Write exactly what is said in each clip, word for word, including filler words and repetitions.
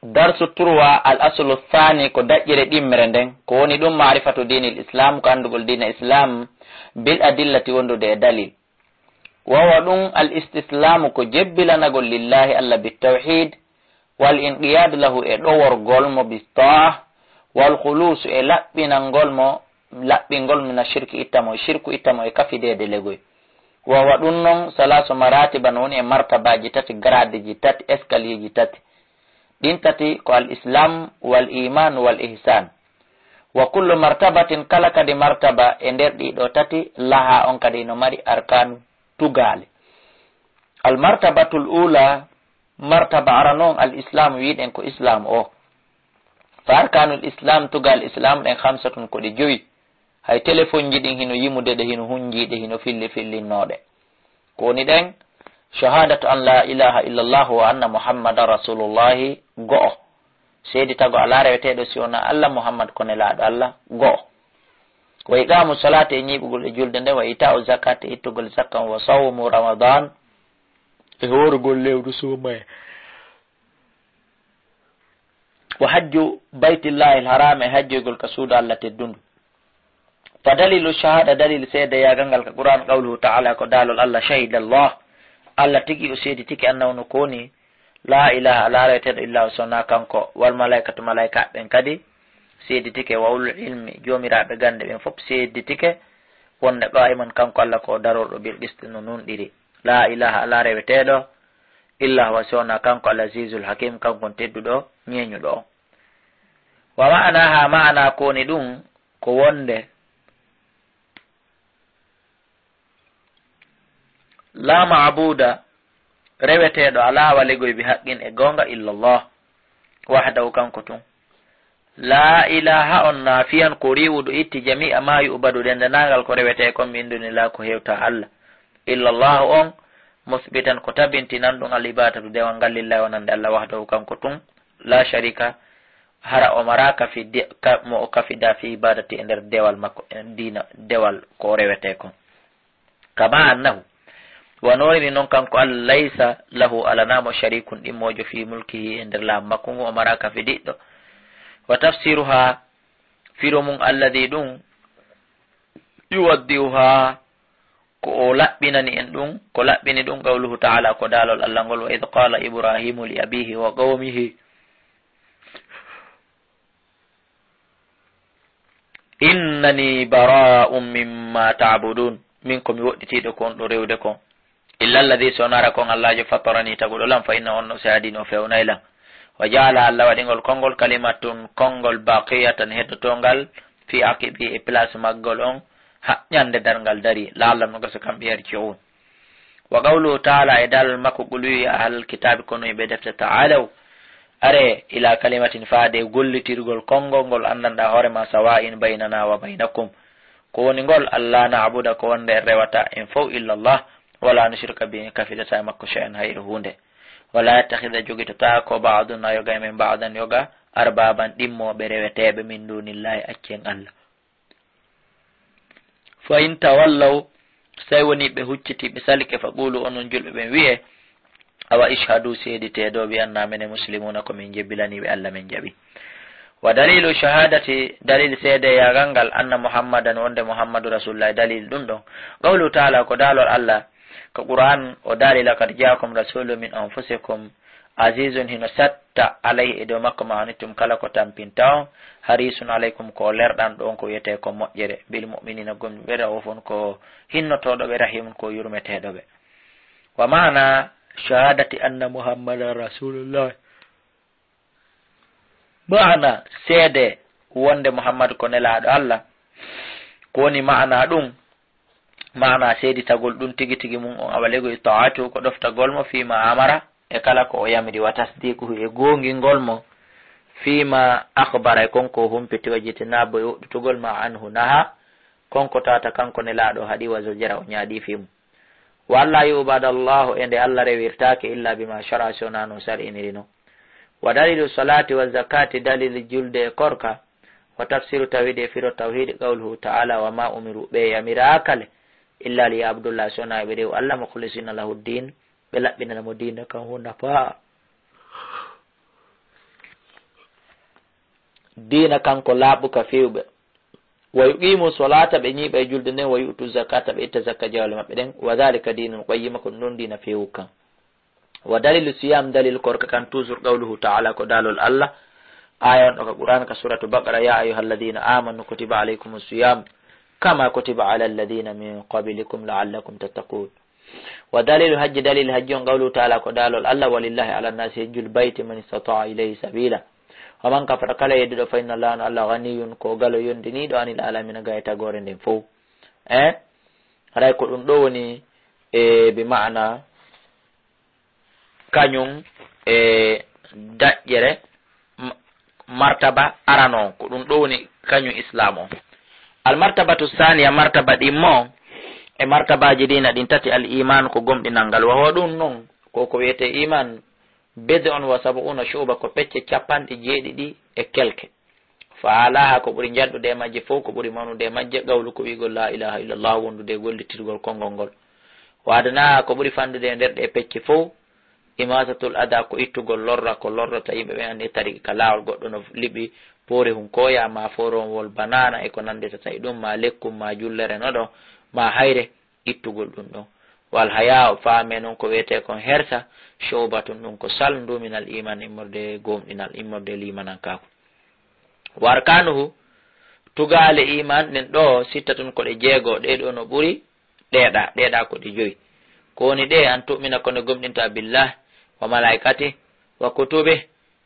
Darsu trois, al aslu thani, ko daƴƴere ɗimmere nden, ko woni ɗum ma'rifatu dinil islam, ko anndugol diina islam, bil adillati, wondude e dalil. Wa huwa ɗum al istislamu ko jebbilanagol lillahi Allah bit tawhid, wal inqiyadu lahu e ɗoworgol mo bis ta'a, wal khulusu e laɓɓinangol mo, laɓɓingol mina shirki itta mo, shirku itta mo e kafideede legoy. Wa huwa ɗum non salasu maratiba no woni e martabaji tati, garadeji tati, escalierji tati. Ɗin tati ko al islam, wal iman, wal ihsan. Wa kullu martabatin, kala kadi martaba e nder ɗi ɗo tati, laha on kadi no mari arkanu tugale. Al martabatul ula, martaba arano on, al islam wiɗen ko islam o. Fa arkanul islam, tugal islam ɗen khamsatun ko ɗe jowi. Hay telefonji ɗin hino yimude ɗe, hino hunjiɗe, hino filli fillinnoɗe. Ko woni ɗen, shahadatu an la ilaha illallah wa anna muhammadan rasulullahi go'o. Seeditago alaa reweteeɗo si wonaa Allah, Muhammad ko nelaaɗo Allah go'o. Wa iqamu salati e ñiiɓugol e julde nden, wa ita'u zakati e ittugol zakkan, wa sawmu ramadan e hoorugol lewru suumaye. Wa hajju baytillahi alharam e hajjoygol ka suudu Allah teddundu. Fa dalilu shahada, dalil seedeyaagal ngal ka Qur'an, qawluhu ta'ala, ko daalol Allah, shahida Allah, Allah tigi o seeditike, annahu no ko woni, la ilaha, alaa reweteeɗo illa o sona kanko, wal malaikatu, malaikaaɓe ɓen kadi seeditike, wa ulul ilmi, joomiraaɓe gande ɓen fof seeditike, wonde qa'iman kanko Allah ko o darorɗo bil qisti no nunɗiri, la ilaha, alaa reweteeɗo illa huwa sona kanko, al azizul hakim, kanko on tedduɗo, ñeeñuɗo on. Wa ma'anaha, ma'ana ko woni ɗum, ko wonde, la ma'buda, reweteeɗo alaa walegoy bi haqqin e goonga illa Allah, wahdahu kanko tun. La ilaha on nafiyan ko riiwuɗo itti jami'a ma yu'badu dendanangal ko rewetee kon min dunillah ko hewta Allah. Illa Allah on musbitan ko tabintinan ɗum al ibadatu dewal ngal lillahi wonande Allah wahdahu kanko tun. La sharika hara o maraaka fi di-, ka-, mo o kafida fi ibadati e nder dewal makko, e diina dewal ko o rewetee kon. Kama annahu, wanoori ni non kanko Allah, laysa lahu alanamo sharikun ɗimmoojo fi mulkihi e nder laamu makko ngu o maraaka fi diɗɗo. Wa tafsiruha, firo mum alladi ɗum, yuwaddihuha, ko o laɓɓinani en ɗum, ko laɓɓini ɗum qawluhu ta'ala, ko daalol Allah ngol, wa idh qala Ibrahimu li abihi wa qawmihi, innani bara'un mimma ta'budun. Min ko mi woɗɗitiiɗo ko on ɗo rewde kon. Illa alladhi sonara kon Allaajo fatarani taguɗo lam fa inna on no se adino fewnay lam. Wa ja'ala Allah waɗingol konngol kalimatun konngol baqiyatan heddotongal fi aqibi e place maggol on ha ñande darngal dari. La'allahum no gasa kamɓe yarji'un. Wa qawluhu ta'ala e daalol makko, qul wi'i ahlal kitaabi kono yimɓe defte ta'alaw, are ila kalimatin faade e gollitirgol konngol ngol anndanɗa hoore ma sawa'in baynana wa baynakum. Ko woni ngol, alla na'buda ko wonde en rewata en fow illa Allah, wala nushrika bihi en kafidata e makko shay'an hay e huunde. Wala yattakhidha jogitata ko ba'duna yoga e men ba'dan yoga arbaban ɗimmoɓe reweteɓe min dunillahi accen Allah. Fa in tawallaw, so tawi woni ɓe hucciti, ɓe salike, fa qulu, onon julɓe ɓen, wi'e, awa ishhadu, seeditee ɗo, bi anna menen muslimuna, ko min jebbilaniiɓe Allah, min jaɓi. Wa dalilu shahadati, dalil seedeyaagal ngal, anna Muhammadan, wonde Muhammadu Rasulullah, dalil ɗum ɗon. Qawlu taala, ko daalol Allah, ko Qur'an, o daali, laqad jaakum rasulun min anfusikum, azizun hino satta alayhi e dow makko ma anittum kala ko tampinta on, harisun alaykum ko lerɗanɗo on ko wiyetee ko moƴƴere, bil mu'minina gomɗinɓe raufun ko hinnotoɗo ɓe rahimun ko yurmeteɗo ɓe. Wa maana shahadati anna Muhammadan rasulullah. Maana seede wonde Muhammad ko nelaaɗo Allah. Ko woni maana ɗum? Maana seeditagol ɗum tigi tigi mum on awa legoy ta'atu ko ɗoftagol mo fima amara e kala ko o yamiri wa tasdiquhu e goongingol mo fima akhbara e kon ko humpiti wa jitinabu e woɗɗutugol ma anhu naha kon ko tata kanko nelaaɗo haɗi wa zajara o ñaaɗi fii mum. Wa alla yu'bada Allahu e nde Allah rewirtaake illa bima shara si wonaa no sar'iniri non. Wa dalilu salati wa zakati dalil julde e korka. Wa tafsiru tawhidi e firo tawhidi qawluhu ta'ala wa ma umiru ɓe yamiraaka le illa li ya'budullah si wonaa ɓe rewu Allah mukhlisina lahu din ɓe laɓɓinana mo diina kan hunafa. diina kanko laaɓuka feewɓe. Wa yuqimu solata, ɓe ñiiɓa e julde nden, wa yu'tu zakata, ɓe itta zakka jawle maɓɓe ɗen, wa dhalika dinul qayyima, ko ɗum ɗon diina feewu kan. Wa dalilu siyam, dalil korka kan, toujours qawluhu ta'ala, ko daalol Allah, aya on ɗo ka Qur'an ka suratu Baqara, ya ayyuha alladhina amanu kutiba alaykumu siyam kama kutiba ala alladhina min qablikum la'allakum tattaqun. Wa dalilu hajji, dalil hajji on qawluhu ta'ala, ko daalol Allah, walillahi ala nnasi hijjul bayti man istata'a ilayhi sabila. Wa man kafara, kala yedduɗo, fa inna Allah, no Allah, ghaniyun, ko galo yondiniɗo, anil alamina, ga e tagore nden fow. Eh? Haray ko ɗum ɗo woni, e, bi ma'ana kañum e daƴƴere, m-, martaba arano on, ko ɗum ɗo woni kañum Islam on. Al martabatu saniya, martaba ɗimmo on, e martabaji diina ɗin tati, al iman, ko gomɗinal ngal. Wa huwa, ɗum non, ko ko wiyete iman, bid'un wa sab'una shu'ba, ko pecce capanɗe jeeɗiɗi e kelke. Fa alaha, ko ɓuri njanɗude e majje fow, ko ɓuri mawnude e majje, qawlu, ko wi'ugol la ilaha illallah, wondude e gollitirgol konngol ngol. Wa adnaha, ko ɓuri fanɗude e nder ɗe pecce fow, imatatul ada, ko ittugol lorra, ko lorrata yimɓe ɓen, anni tariqi, ka laawol, goɗɗo no liɓi poore hunkooya, ma forowol banana e ko nannditata e ɗum, ma lekkum, ma jullere no ɗo, ma hayre, ittugol ɗum ɗon. Wal haya, o faame non ko wiyetee kon hersa, shu'batun, ɗum ko salndu, minal iman, immorde gomɗinal, immorde liimanankaaku. Wa arkanuhu, tugaale iman ɗen ɗo, sittatun, ko ɗe jeego, ɗee ɗo no ɓuri ɗee ɗa, ɗee ɗa ko ɗe joyi. Ko woni ɗe? An tu'mina, ko nde gomɗinta, billah, wa malaikati, wa kutubi,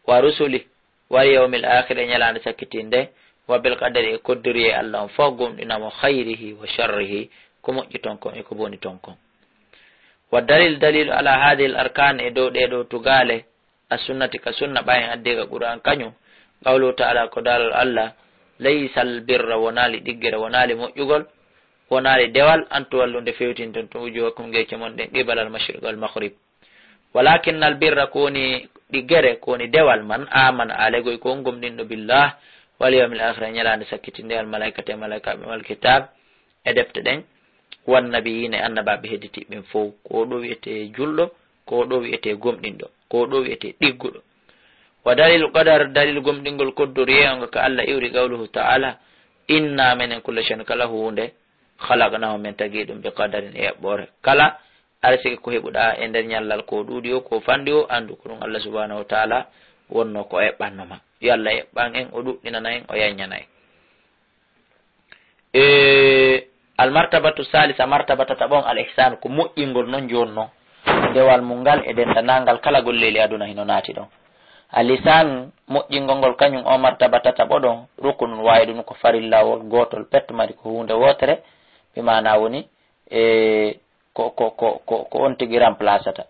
wa rusuli, wal yawmil akhir, e ñalaande sakkitinde, wa bil qadari, e koddoriye Allah on fof, gomɗina mo, khayrihi wa sharrihi, ko moƴƴi ton kon e ko boni ton kon. Wa dalil, dalilu ala hadhihi al arkan, e dow ɗee ɗo tugaale, as sunnati, ka sunna, ɓay en addi ka Qur'an kañum, qawluhu ta'ala, ko daalol Allah, laysa al birra, wonaali ɗiggere, wonaali moƴƴugol, wonaali dewal, an tuwallu, nde fewtinton tun, wujuhakum, geece mon ɗen, qibala al mashriq wal maghrib. Walakinnal birra, ko woni ɗiggere, ko woni dewal man, amana, alaygoy ko on gomɗinɗo, billah, wal yawmil akhir, e ñalaande sakkitinde, al malaikati, e malaikaaɓe, wal kitab, e defte ɗen, wan nabiyina, e annabaaɓe hedditiiɓe ɓen fow. Ko o ɗo wi'etee julɗo, ko o ɗo wi'etee gomɗinɗo, ko o ɗo wi'etee ɗigguɗo. Wa dalil qadar, dalil gomɗingol koddoriye on ka Allah iwri, qawluhu ta'ala, inna, menen, kulla shay'in, kala huunde, khalaqnahu, men tagi ɗum, bi qadarin, e eɓɓoore. Kala arsike ko heɓuɗaa e nder ñallal, ko ɗuuɗi o, ko fanɗi o, anndu ko ɗum Allah subhanahu wa ta'ala wonno ko eɓɓanno ma. Yo Allah eɓɓan en, o ɗuɗɗinana en, o yaññana en. E, al martabatu salisa, martaba tataɓo on, al ihsan, ko moƴƴingol non jooni non. Dewal mum ngal e dendanangal kala golleeli aduna hino naati ɗon. Al ihsan, moƴƴingol ngol, kañum o martaba tataɓo ɗon, rukunun wahidun, ko farillawol gootol pet, mari ko huunde wootere, bi maana woni, e, ko, ko, ko, ko, ko on tigi remplacata.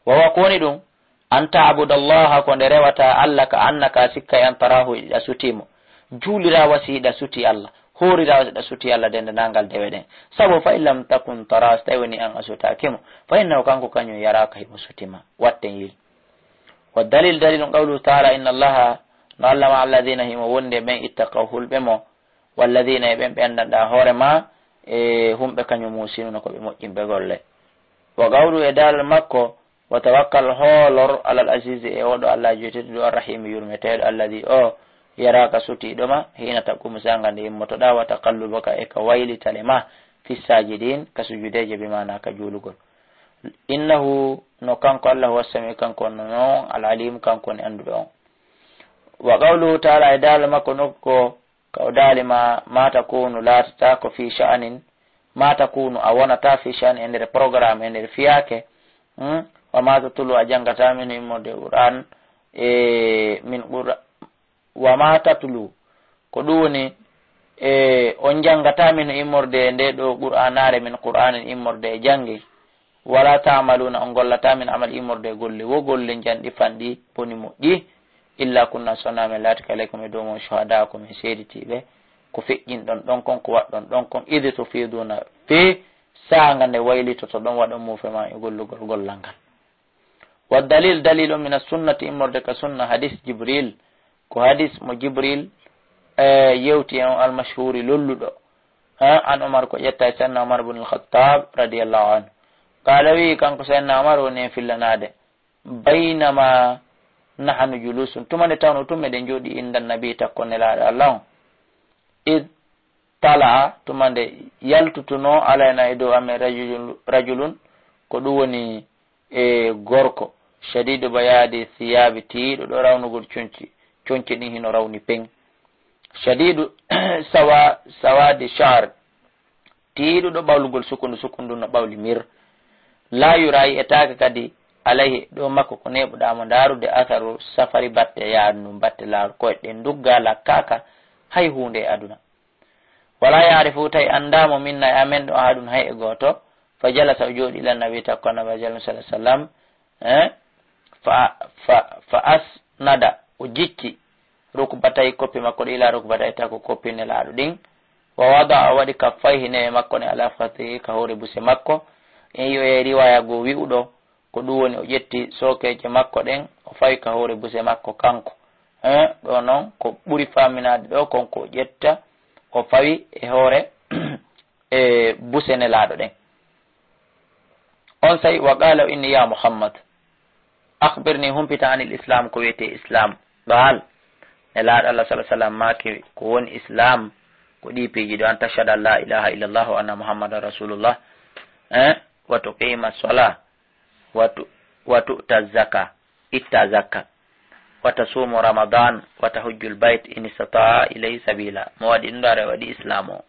Wa huwa, ko woni ɗum, an ta'buda Allaha, ko nde rewata Allah, ka annaka, sikka e an, tarahu, hiɗa sutii mo. Juuliraa wasi hiɗa sutii Allah, hooriraa wasi hiɗa sutii Allah, dendanangal dewe ɗen. Sabu, fa in lam takun tarahu, so tawi woni an a sutaaki mo, fa innahu, kanko kañum, yaraka, himo sutii ma. Watten yil. Wa dalil, dalil on, qawluhu ta'ala, inna Allaha, no Allah, ma alladhina, himo wondi e ɓen, ittaqaw, hulɓe mo, walladhina, e ɓen ɓe anndanɗaa hoore ma, e humɓe kañum, muhsinuna, ko ɓe moƴƴinɓe golle. Wa qawlu, e daalol makko, wa tawakkal, hoolor, alal azizi, e oɗo Allah jootiiɗo, arrahimi, yurmeteeɗo, alladhi, o, yaraka, sutiiɗo ma, hina taqumu, sanga nde immotoɗaa, wa taqallubaka, e ka waylitale ma, fi sajidin, ka sujudeeje, bi maana ka juulugol. Innahu, no kanko Allah, huwa sami, kanko on non al alim, kanko woni annduɗo on. Wa qawluhu ta'ala, e daalol makko nokku ko, ka o daali ma, ma takunu, laatata ko fi sha'anin, ma takunu, a wonata fi sha'anin, e nder programme, e nder fiyaake, hmm? Wa ma tatlu, a janngata min immorde Qur'an, e min Qur'an, wa ma tatlu, ko ɗum woni, e, on janngata min immorde nde ɗo Qur'anare, min Qur'anin immorde e jannge, wala ta'maluna, on gollata min amal immorde golle, wo golle njanɗi fanɗi boni moƴƴi, illa kunna, sona men laatike, alaykum, e dow mon, shuhada, ko men seeditiiɓe, ko feƴƴinɗon ɗon kon, ko waɗɗon ɗon kon, idh tufiduna, fii saanga nde waylitoto ɗon, waɗon muufe ma e gollugol gollal ngal. Wa dalil, dalil on, mina sunnati, immorde ka sunna, hadis Jibril, ko hadis mo Jibril, eh, yewti en on, almashhuri, lolluɗo. Ha, an Umar, ko ƴetta e Sayyidina Umar ibn al-Khattab radiyallahu anhu. Qala, wi kanko Sayyidina Umar, woni en fillanaade. Baynama nahanu julusun, tuma nde tawno tun meɗen jooɗii inda nabi, takko Nelaaɗo Allah on. Id tala'a, tuma nde yaltutunoo alayna e dow amen rajulun, rajulun, ko ɗum woni e gorko, shadidu bayadi siyabi, tiiɗo ɗo rawnugol conci, conci ɗin hino rawni peng. Shadidu sawa-, sawadi sha'r, tiiɗuɗo ɓawlugol sukundu, sukundu no ɓawli mir. La yura, yi'etaake kadi, alayhi, ɗo makko ko neeɓuɗaa mo ndaarude, atharu safari, batte yaadu ndun, batte laawol, koyɗe ɗen nduggaa, lakkaaka hay huunde e aduna. Wala ya'rifu, tawi anndaa mo, minna, e amen ɗo, ahadun, hay e gooto. Fa jalasa, o jooɗi, ila nabi, takko Annabi, sallallahu alaihi wasallam, eh? Fa, fa, fa asnada, o jicci, rukbatay, koppi makko ɗi, ila rukbatay, takko koppi Nelaaɗo ɗin. Wa wada'a, o waɗi, kaffayhi, newe makko ɗen, ala fakhidhihi, ka hoore buse makko. En yi'oyay riwaya goo wi'uɗo, ko ɗum woni o ƴetti sookeeje makko ɗen, o fawi ka hoore buse makko kanko. Eh, ɗo non, ko ɓuri faaminaade ɗo kon ko o ƴetta, o fawi e hoore, e buse Nelaaɗo ɗen. Onsay, wa qala, o inni, ya Muhammad, akhbirni, humpitan, anil islam, ko wiyetee islam. Qal, Nelaaɗo Allah, sallallahu alaihi wasallam, maaki, ko woni islam, ko ɗii piiji ɗoo, an tashhada an la ilaha illallah wa anna Muhammadan rasulullah, eh, wa tuqima salah, wa tu-, wa tu'ta zaka, itta zakka, wa tasumu ramadan, wa tahujjul bayt in istata'a ilayhi sabila. Mo waɗi ɗum ɗo, aray waɗi islam o.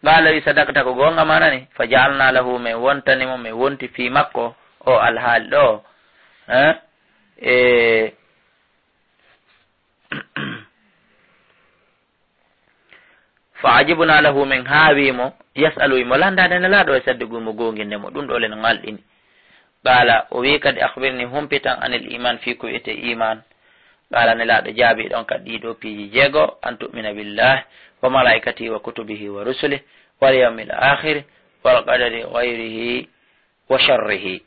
Qala, wi, sadaqta, ko goonga maa nani. Fa ja'alna lahu, min wontani mo, min wonti fii makko o alhaali ɗo, eh? E, fa ajibna lahu, min haawi mo, yas'alu, imo lanndaade Nelaaɗo e sadde gum mo goonginde mo, ɗum ɗo len ngalɗini. Qala, o wi kadi, akhbirni, humpitan, anil iman, fii ko wiyetee iman. Qala, Nelaaɗo jaabi ɗon kadi ɗii ɗoo piiji jeego, an tu'mina billahi, wa malaikatihi, wa kutubihi, wa rusulihi, wal yawmil akhiri, wal qadari khayrihi wa sharrihi.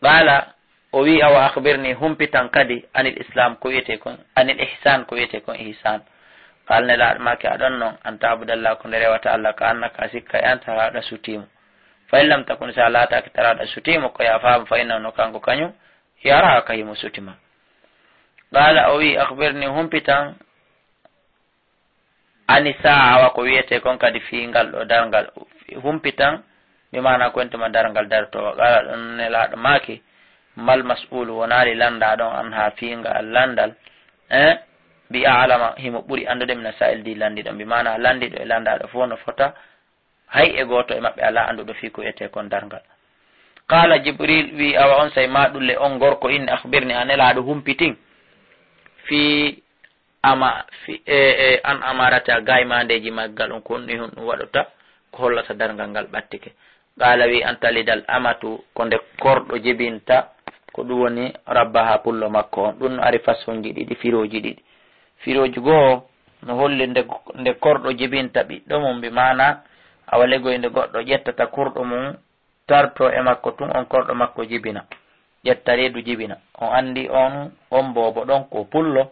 Qala, o wi, awa akhbirni, humpitan kadi, anil islam, ko wiyetee kon, anil ihsan, ko wiyetee kon ihsan. Qala, Nelaaɗo maaki, a ɗon non, an ta'budallah, ko nde rewata Allah, ka annaka, a sikka e an taraɗo sutii mo. Fa in lam takun, si a laataaki taraɗo sutii mo, ko ya faamu, fa innahu, no kanko kañum, yaraka, himo suti ma. Qala, o wi, akhbirni, humpitan, ani sa'a, awa ko wiyetee kon kadi fii ngal ɗoo darngal, humpitan, bi maana ko entuma darngal dartoo. Qala, ɗon Nelaaɗo maaki, mal mas'ulu, wonaali lanndaaɗo on, anha, fii ngal lanndal, eh, bi a'lama, himo ɓuri anndude, mina sa'il, di lanndiiɗo on, bi maana lanndiiɗo e lanndaaɗo fof no fota, hay e gooto e maɓɓe alaa annduɗo fii ko wiyetee kon darngal. Qala, Jibril wi, awa onsay maaɗulle on gorko inni, akhbirni, a Nelaaɗo, humpitin, fii ama, fi, e, e, an amarata, gaymandeeji maggal on, ko honɗum, honɗum waɗata, ko hollata darngal ngal ɓattike. Qala wi, an talidal amatu, ko nde korɗo jibinta, ko ɗum woni rabbaha, pullo makko on. Ɗum no ari façonji ɗiɗi, firooji ɗiɗi. Firooji goo no holli nde, nde korɗo jibinta ɓiɗɗo mum, bi maana awa legoy nde goɗɗo ƴettata kurɗo mum, tarto e makko tun, on korɗo makko jibina, ƴetta reedu jibina. On anndi on, on boobo ɗon ko pullo,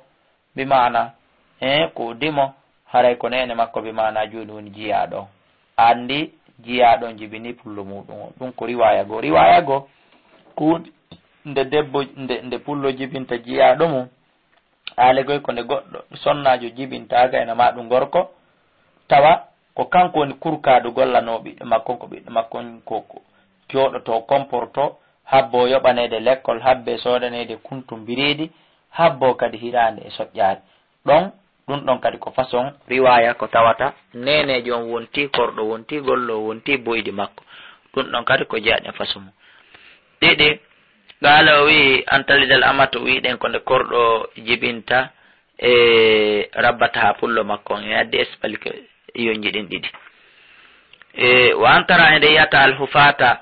bi maana, eh, ko dimo, haray ko neene makko, bi maana jooni woni jiyaaɗo on. Anndi jiyaaɗo on jibini pullo muuɗum on. Ɗum ko riwaaya goo. Riwaaya goo, ko nde debbo, nde, nde pullo jibinta jiyaaɗo mum, aale goy ko nde goɗɗo sonnaajo jibinta gayna ma ɗum gorko, tawa ko kanko woni kurkaaɗo gollanoo ɓiɗɗo makko on, ko ɓiɗɗo makko on ko, ko jooɗoto, comporto, habbo yoɓaneede lekkol, habbe soodaneede kuntu mbiriidi, habbo kadi hiraande e soƴƴaare. Ɗon, ɗum ɗon kadi ko façon riwaaya ko tawata neeneejo on wonti, korɗo wonti, gollo wonti, boydi makko. Ɗum ɗon kadi ko jeyaɗen façon mum. Ɗiɗi, qaala o wi'i, an talidal amatu, wi'ɗen ko nde korɗo jibinta e rabbata haa pullo makko on. E addi expliqué yonji ɗin ɗiɗi. E, wa an tara, e nde yiyata al hufata,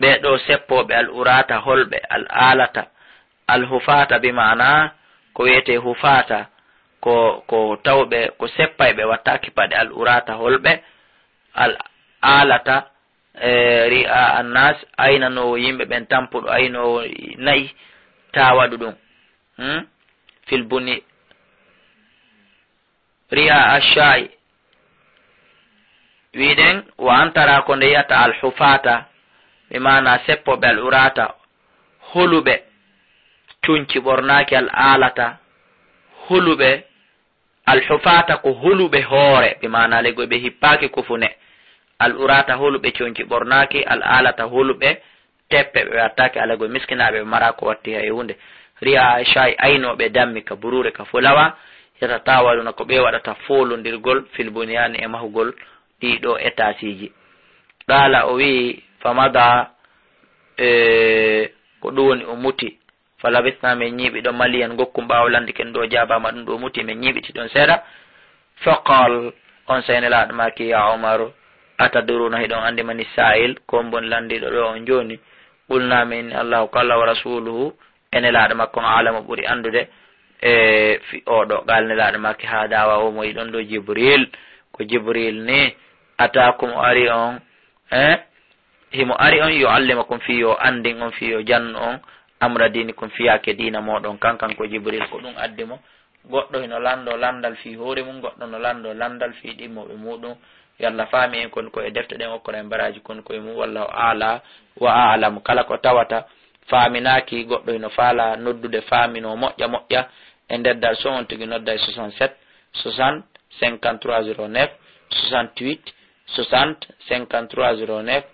ɓe ɗo seppooɓe al urata, holɓe al alata, al hufata bi maana ko wiyetee hufata, ko, ko tawɓe, ko seppayɓe wattaaki paɗe, al urata holɓe, al alata, e, ri'a annas, aynanoowo yimɓe ɓen tampuɗo, aynoowo na'i, taa waɗu ɗum. Hmm? Fil buni, ri'a ash-sha'i. Wi'ɗen, wa an tara ko nde yiyata al hufata, bi maana seppooɓe al urata, holuɓe, Conci ɓornaaki al alata holuɓe, al hufata ko holuɓe hoore, bi maana alay go ɓe hippaaki kufune. Al urata holuɓe conci ɓornaaki, al alata holuɓe teppe ɓe wattaaki, alay go miskinaaɓe ɓe mara ko watti hay hunde. Ri'a Aisha aynooɓe dammi ka buruure ka fulawa, yatatawaduna ko ɓe waɗata foolondirgol fil bunyani e mahugol ɗii ɗoo etaasiiji. Qala o wi'i, famada, e, ko ɗum woni o muti. Falabisna, min ñiiɓi ɗon maliyan, gokkum ɓaawo lanndi ken ɗo jaabaama ɗum ɗo muti, min ñiiɓiti ɗon seeɗa. Faqal, on sey Nelaaɗo maaki, ya Umar, atadruna, hiɗon anndi mani sa'il, ko on boni lanndiiɗo ɗo on jooni? Qulna, min inni Allahu ko Allah wa rasuluhu, e Nelaaɗo makko on alamu ɓuri anndude, e fi oɗo. Qal Nelaaɗo maaki, ha dawa o mo yiɗon ɗo Jibril, ko Jibril ni, atakum o ari on, e himo ari on, yuallimakum, fii yo anndin on, fii yo jannu on, amra dinikum, fiyaake diina mooɗon. Kan, kanko Jibril, ko ɗum addi mo. Goɗɗo hino lanndo lanndal fii hoore mum, goɗɗo no lanndo lanndal fii ɗimmoɓe muɗum. Yo Allah faami en kon ko e defte ɗen, okkora en baraaji kon koye mum. Wallahu a'la wa a'lam. Kala ko tawata faaminaaki, goɗɗo hino faala noddude faaminoo moƴƴa moƴƴa e nder dal, so on tigi nodda e soixante-sept soixante cinquante-trois zéro neuf, soixante-huit soixante cinquante-trois zéro neuf,